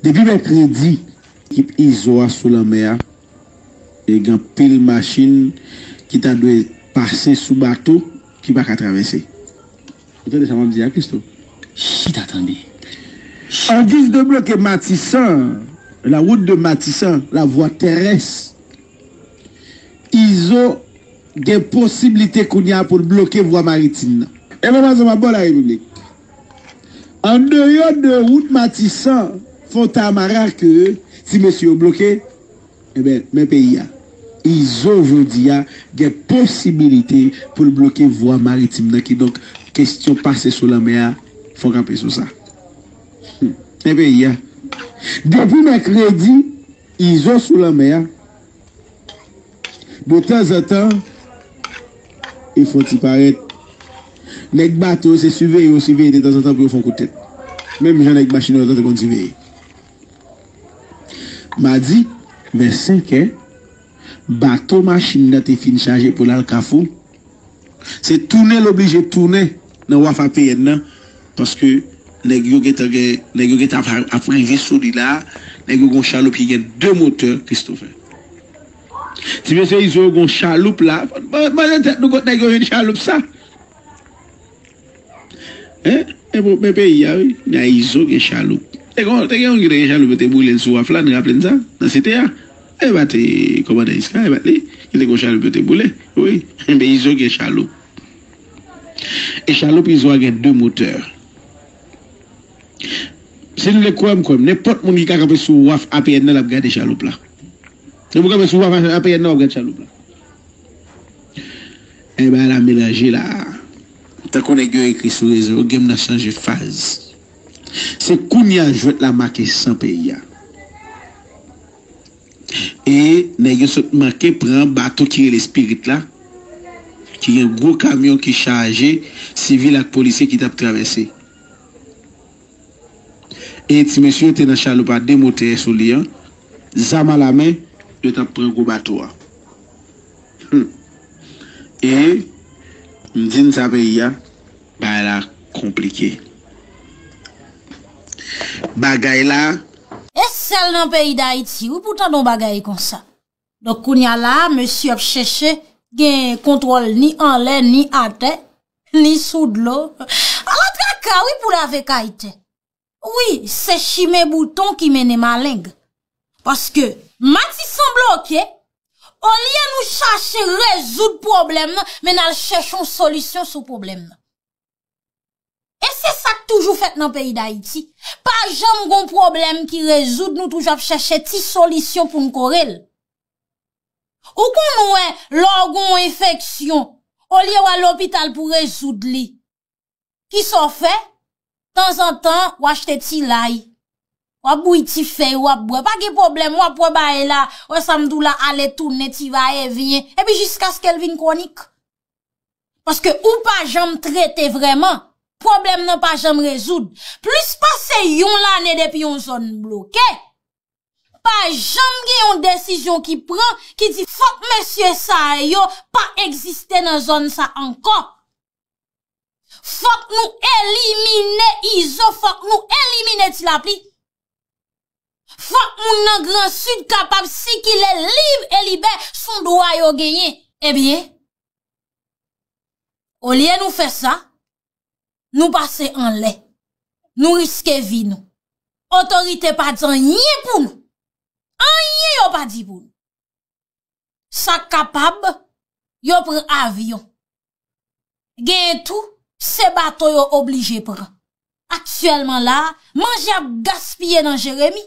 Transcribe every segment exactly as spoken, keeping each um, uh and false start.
Depi mèkredi, ekip Izo a sou lanmè a, e gen anpil machin ki ta dwe pase sou bato ki pa ka travèse. Ou tande sa m ap di a, Christo? Chita tande. En guise de bloquer Matisan, la route de Matisan, la voie terrestre, Izo gen posiblite kounye a pou l bloke vwa maritim nan. Enfòmasyon m ap ba w, Larepiblik. Andeyò de wout Matisan, Fontamara ke ti mesye yo bloke, enben, men peyi a. Izo jodi a gen posibilite pou l bloke vwa maritim nan, kidonk kesyon pase sou lanmè a, fò kanpe sou sa. Hmm. Men peyi a. Depi mèkredi, Izo sou lanmè a. De tanzantan, e fon ti parèt. Nèg bato yo se siveye yo siveye de tanzantan pou yo fon kout tèt. Menm jan nèg machin yo tante konn siveye. Madi, vennsenk è, bato machin nan te fin chaje pou l al Kafou. Se tounen l oblije tounen nan waf A P N nan, paske nèg yo gentan gen, nèg yo gentan ap, ap rive sou li la, nèg yo gon chaloup ki gen de motè, Christopher. Ti mesye Izo yo gon chaloup la, mande tèt nou kot nèg yo jwenn chaloup sa. Hein? E bon, men peyi a, wi. Nan Izo gen chaloup. Te gen, te gen yon ki te gen chaloup, yo te boule l sou waf la, nou raple n sa? Nan site a. E pa te kòmandan Iska, e pa t li. Ki te gen yon chaloup, yo te boule. Wi. Men Izo gen chaloup. E chaloup Izo a gen de motè. Si n vle kwè m, kwè m. Nenpòt moun ki ka kanpe sou waf A P N nan, l ap gade chaloup la. Depi w kanpe sou waf A P N nan, w ap gade chaloup la. E bagay la melanje la. Tankou nèg yo ekri sou rezo yo, game nan chanje faz. Se kounye a jwèt la make san peyi a. E nèg yo sot manke pran bato ki rele Spirit la, ki gen gwo kamyon ki chaje sivil ak polisye ki t ap travèse. E ti mesye yo te nan chaloup a de motè sou li an, zam alamen, yo t ap pran gwo bato a. Hmm. E m di n sa peyi a, bagay la konplike. Bagay la. E sèl nan peyi Dayiti, wi, pou tande yon bagay konsa. Donk, kounye a la, mesye ap chèche gen kontwòl ni anlè, ni atè, ni sou dlo. Ala traka, wi, pou lave kay tè. Wi, se chimen bouton ki mennen maleng. Paske, Matisan bloke, olye nou chache rezoud pwoblèm nan, men n al chèche yon solisyon sou pwoblèm nan. E se sa k toujou fèt nan peyi Dayiti. Pa janm gon pwoblèm ki rezoud, nou toujou ap chèche ti solisyon pou n kore l. Ou konn wè, lè w gon enfeksyon, olye w al lopital pou rezoud li, kisa w fè? Tanzantan, w achte ti lay. W ap bouyi ti fèy, w ap bwè. Pa gen pwoblèm, w ap wè bagay la. Wè sa m di w la, ale tounen, ti va e vyen. Epi jiskaske l vin kwonik. Paske ou pa janm trete vrèman. Pwoblèm nan pa janm rezoud. Plis pase yon lane depi yon zòn bloke, pa janm gen yon desizyon ki pran ki di fòk mesye sa yo pa egziste nan zòn sa ankò. Fòk nou elimine Izo, fòk nou elimine Ti Lapli. Fòk moun nan Gran Sid kapab sikile lib e libè, se yon dwa yo genyen. Ebyen, olye nou fè sa, nou pase anlè. Nou riske vi nou. Otorite pa di anyen pou nou. Anyen yo pa di pou nou. Sa kapab, yo pran avyon. Genyen tou, se bato yo oblije pran. Aktyèlman la a, manje ap gaspiye nan Jeremi.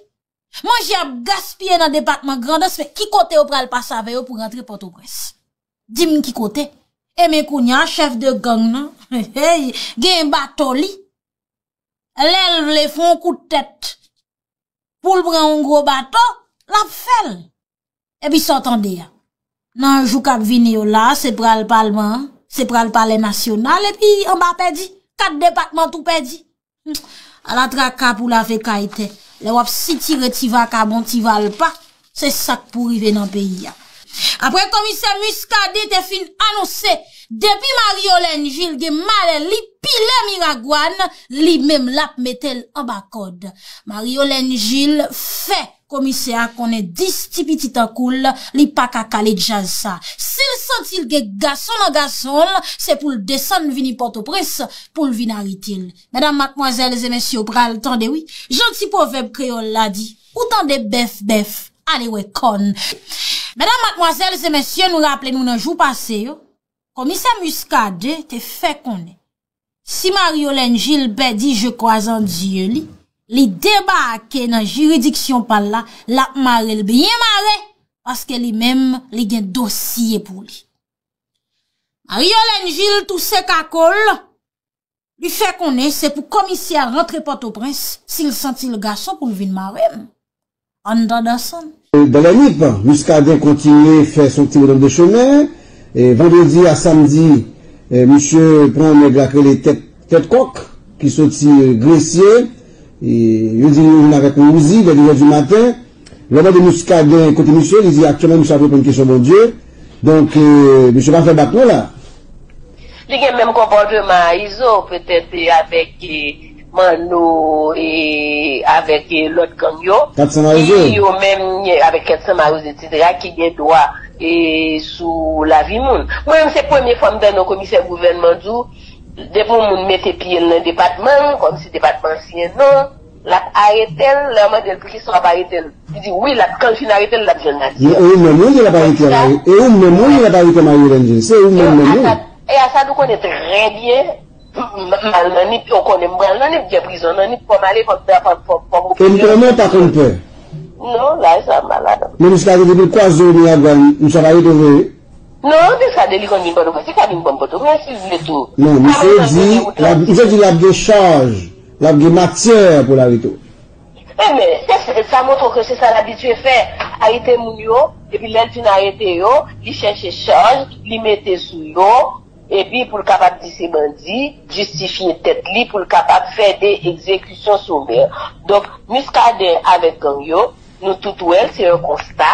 Manje ap gaspiye nan depatman Grandans, men ki kote yo pral pase avè yo pou rantre Pòtoprens? Di m ki kote. E men kounye a, chèf de gang nan, hey, genyen bato li. Lè l vle fè yon kout tèt pou l pran yon gwo bato, l ap fè l. Epi sa w tande a. Nan jou k ap vini yo la, se pral palman an, se pral palè nasyonal, epi anba pèdi, kat depatman tou pèdi. Hmm. Ala traka pou lave kay tè. Lè w ap sitire ti vakabon, ti valpa, se sa k pou rive nan peyi a. Apre komisè Muscadin te fin anonse, depi Marie Yolène Gilles gen malè li pile Miragwàn, li menm l ap mete l anba kòd. Marie Yolène Gilles fè komisè a konnen dis ti pitit an kou l, li pa ka kale djaz sa. Si l santi l gen gason nan gason l, se pou l desann vini Pòtoprens pou l vin arete l. Medam, madmwazèl e mesye, w pral tande wi. Jan ti pwovèb kreyòl la di, ou tande bèf bèf, ale wè kòn. Medam, madmwazèl e mesye, nou raple nou nan jou pase yo, komisè Muscadin te fè konnen, si Marie Yolène Gilles pèdi je crois en Dieu li, li debake nan jiridiksyon pa l la, l ap mare l byen mare, paske li menm, li gen dosye pou li. Marie Yolène Gilles touse kako l, li fè konnen se pou komisè a rantre Pòtoprens, si l santi l gason pou l vin mare m. Ann tande ansanm. Dans les nippes, Muscadin kontinye fè son ti bonòm de chemen. E vandredi a samdi, e, misye pran yon nèg la k rele Tèt, Tèt Kòk, ki soti, e, Gresye. E, yo di li vin avèk yon Uzi, vè de zè di maten. Lè w mande Muscadin kote misye, li di aktyèlman misye ap reponn kesyon Bondye. Donk, e, misye pa fè bak non la. Li gen menm konpòteman a Izo, petèt, e, avèk, e, Manno, e, avèk, e, lòt gang yo. Kat san Mawozo. Ki yo menm, e, avèk Kat san Mawozo, etsetera, ki gen dwa, e, sou lavi moun. Mwen menm, se premye fwa m tande yon komisè gouvènman di w, depi yon moun mete pye l nan depatman l, kòmsi depatman an siyen non, l ap arete l, lè yo mande l poukisa w ap arete l, li di wi, l ap, kan l fin arete l, l ap jwenn lavi. E ou menm wi l ap arete, e ou menm wi l ap arete Marie Hélène Gilles. Se ou menm menm wi. E Asad, ou konnen trè byen, m, m al nan Nip, ou konnen m pral nan Nip, gen prizon nan Nip, fò m ale, fò m, fò m, fò m, fò m. E m konnen w pa konn pè. Non, la, sa malad. Men jiskaprezan depi l kwaze w Miragwàn, misye ap arete w vre. Non, Muscadin li konn vin Pòtoprens, li ka vin pran m Pòtoprens si l vle tou. Non, misye di, l ap, misye di l ap gen chaj, l ap gen matyè pou l arete w. Enben, se, se, sa montre w ke se sa l abitye fè, arete moun yo, epi lè l fin arete yo, li chèche chaj, li mete sou yo, epi pou l kapab di se bandi, jistifye tèt li, pou l kapab fè de egzekisyon somè. Donk, Muscadin avèk gang yo, nou tout wè l, se yon konsta.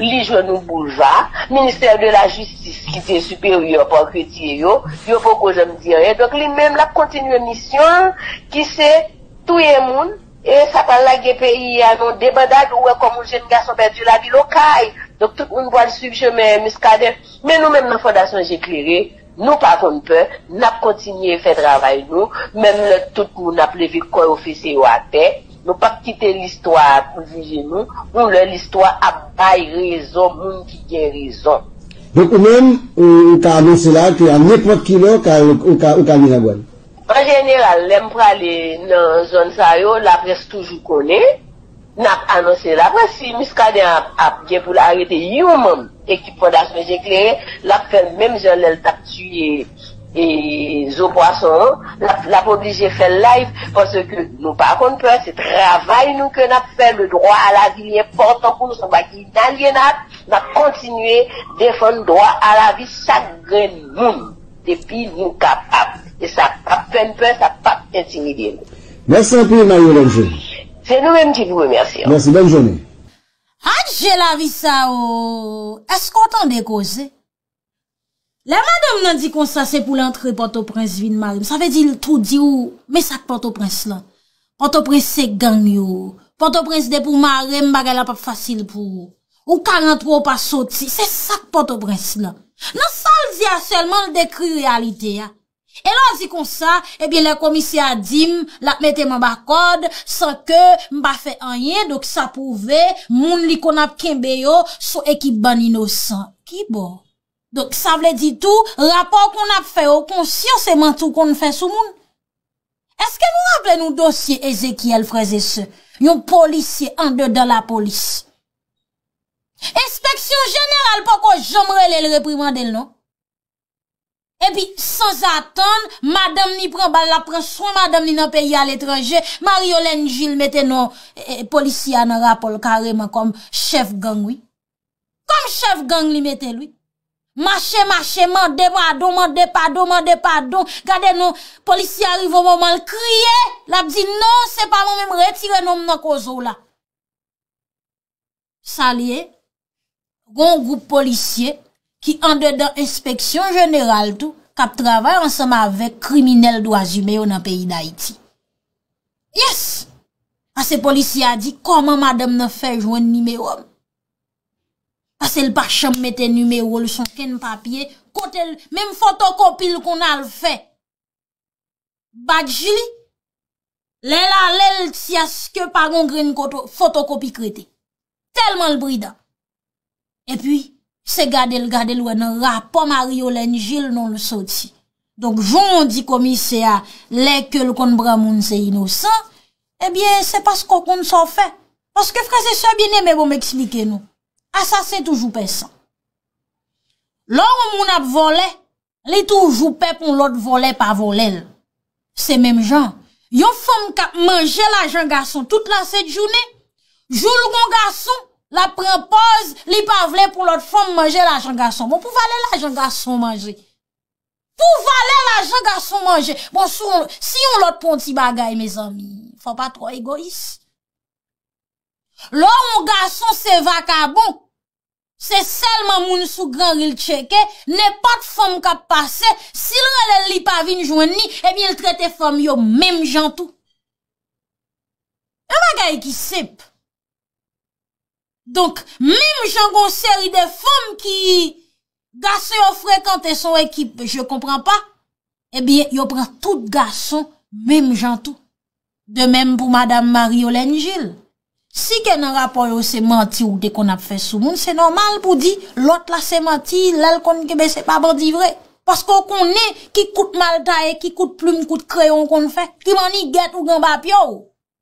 Li jwenn yon boulva. Ministè de la Jistis, ki te siperyè pa retire yo, yo poko janm di anyen. Donk, li menm, l ap kontinye misyon l, ki se touye moun. E sa pral lage peyi a nan debandad, ou wè kòman yon jenn gason pèdi lavi l Okay. Donk, tout moun pral swiv chemen Muscadin. Men nou menm nan Fondasyon Je Klere, nou pa konn pè, n ap kontinye fè travay nou, menm lè tout moun ap leve kò yo, fese yo atè, nou p ap kite listwa a pou l jije nou, yon lè listwa ap bay rezon moun ki gen rezon. Donk ou menm, ou, ou ka anonse la ke a nenpòt ki lè, ou ka, ou ka, ou ka Miragwàn. An jeneral, lè m prale nan zòn sa yo, laprès toujou konnen. N ap anonse laprès, si Muscadin ap, ap gen pou l arete yon manm ekip Fondasyon Je Klere, l ap fè l menm jan lè l t ap tiye, e, zo pwason an, l ap, l ap oblije fè l live, paske nou pa konn pè, se travay nou ke n ap fè, le droit à la vie li enpòtan pou nou, se yon bagay inalyenab, n ap kontinye defann dwa a lavi chak grenn moun. Depi nou kapab. E sa p ap fè n pè, sa p ap entimide nou. Mèsi anpil, Marie Hélène Gilles. Se nou menm ki pou remèsye w. Mèsi, bòn jounen. Adje lavi sa o! Èske w tande koze? Lè madanm nan di konsa se pou l antre Pòtoprens vin mare m, sa vle di l tou di w, men sa k Pòtoprens lan. Pòtoprens se gang yo. Pòtoprens depi w mare m, bagay la p ap fasil pou ou. Ou ka rantre, ou pa soti. Se sa k Pòtoprens lan. Nan sa l di a sèlman, l dekri reyalite a. E lè w di konsa, ebyen, lè komisè a di m, l ap mete m anba kòd, san ke m pa fè anyen, donk sa pwouve, moun li konn ap kenbe yo, se yon ekip bann inosan. Kibò? Donk, sa vle di tou, rapò w konn ap fè yo, konsyan se manti w konn fè sou moun. Èske nou raple nou dosye Ezekiel, frè e sè, yon polisye andedan lapolis? Enspeksyon jeneral poko janm rele l reprimande l, non. Epi, sanzatann, madanm ni pran bal, l ap pran swen madanm ni nan peyi aletranje, Marie Hélène Gilles mete non, e, e, polisye a nan rapò l kareman kòm chèf gang, wi. Kòm chèf gang li mete l, wi. Mache, mache, mande padon, mande padon, mande padon. Gade non, polisye a rive yon moman l kriye, l ap di, "Non, se pa mwen menm, retire non m nan koze w la." Sa l ye? Gon gwoup polisye ki andedan enspeksyon jeneral tou, k ap travay ansanm avèk kriminèl dwa imen yo nan peyi Dayiti. Yes! Pase polisye a di, "Kòman madanm nan fè jwenn nimewo m?" Pase l pa janm mete nimewo l sou okenn papye, kote l, menm fotokopi l konn al fè. Badj li, lè l ale l tyaske pa gon grenn koto, fotokopi k rete. Tèlman l pridan. Epi, se gade l gade l wè nan rapò Marie Yolène Gilles non l soti. Donk, jan w di komisè a, lè ke l konn pran moun se inosan, ebyen, se paske w konn sa w fè. Paske, frè e sè byeneme, bon, m eksplike nou. Asasen toujou pè san. Lè yon moun ap vòlè, li toujou pè pou yon lòt vòlè pa vòlè l. Se menm jan. Yon fanm k ap manje lajan gason tout lasent jounen, jou l gon gason, l ap pran pòz, li pa vle pou lòt fanm manje lajan gason. Bon, pou valè lajan gason manje. Pou valè lajan gason manje. Bon, si yon, si yon lòt pran yon ti bagay, mezanmi, fò pa twò egoyis. Lè yon gason se vakabon, se sèlman moun sou Granri l tcheke, nenpòt fanm k ap pase, si l rele l, li pa vin jwenn li, ebyen, l trete fanm yo menm jan tou. Yon bagay ki senp. Donk, menm jan gon seri de fanm ki gason yo frekante son ekip, je comprends pas, ebyen, yo pran tout gason menm jan tou. De menm pou madam Marie Yolène Gilles. Si ke nan rapò yo se manti ou te konn ap fè sou moun, se nòmal pou di lòt la se manti, lè l konn kenbe se pa bandi vre. Paske w konnen ki kout mal taye, ki kout plim, kout kreyon w konn fè, ki mannigèt ou gen anba pye w.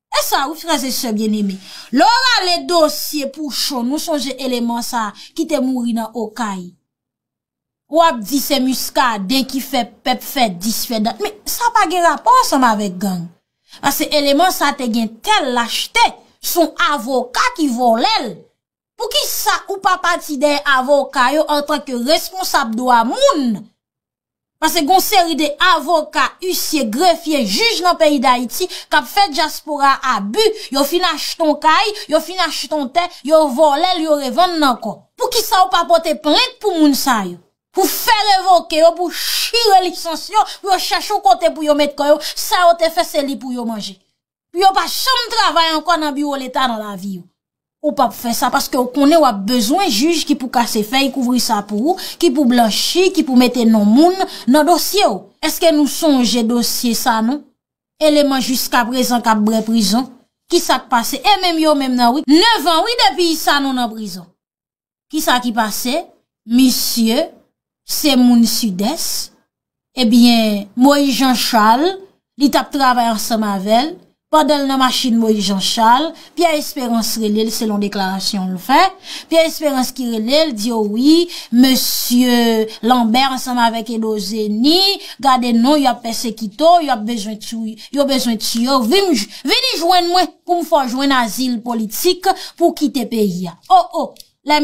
E sa wi, frè e sè byeneme. Lè w rale dosye Pouchon, nou sonje eleman sa a ki te mouri nan Okay. W ap di se Muscadin ki fè pèp fè dis fè dat. Men sa pa gen rapò ansanm avèk gang. Paske eleman sa te gen tèl lachte, se yon avoka ki vòlè l. Poukisa ou pa pati dèyè avoka yo antanke responsab dwa moun? Paske gon seri de avoka, isye, grefye, jij nan peyi Dayiti k ap fè dyaspora a abi, yo fin achte yon kay, yo fin achte yon tè, yo vòlè l, yo revann l ankò. Poukisa ou pa pote plent pou moun sa yo? Pou fè revoke yo, pou chire lisans yo, pou yo chèche yon kote pou yo met kò yo, sa yo te fè se li pou yo manje. Pou yo pa janm travay ankò nan biwo Leta nan lavi yo. Ou p ap fè sa paske ou konnen w ap bezwen jij ki pou kase fèy kouvri sa pou ou, ki pou blanchi, ki pou mete non moun nan dosye w. Èske nou sonje dosye Sanon? Eleman jiskaprezan k ap bwè prizon. Kisa k pase? E menm yo menm nan wi. Nèf an wi depi Sanon nan prizon. Kisa ki pase? Misye se moun Sidès. Ebyen, Moïse Jean Charles, li t ap travay ansanm avè l. Pandan l nan machin Moïse Jean Charles, Pierre Espérance rele l selon deklarasyon l fè. Pierre Espérance ki rele l, di yo wi, mesye Lambert ansanm avèk Edo Zeni, gade non, y ap pèsekite w, y ap bezwen tiye, yo bezwen tiye w. Vin, vini jwenn mwen pou m fè w jwenn azil politik pou w kite peyi a. O, o, lè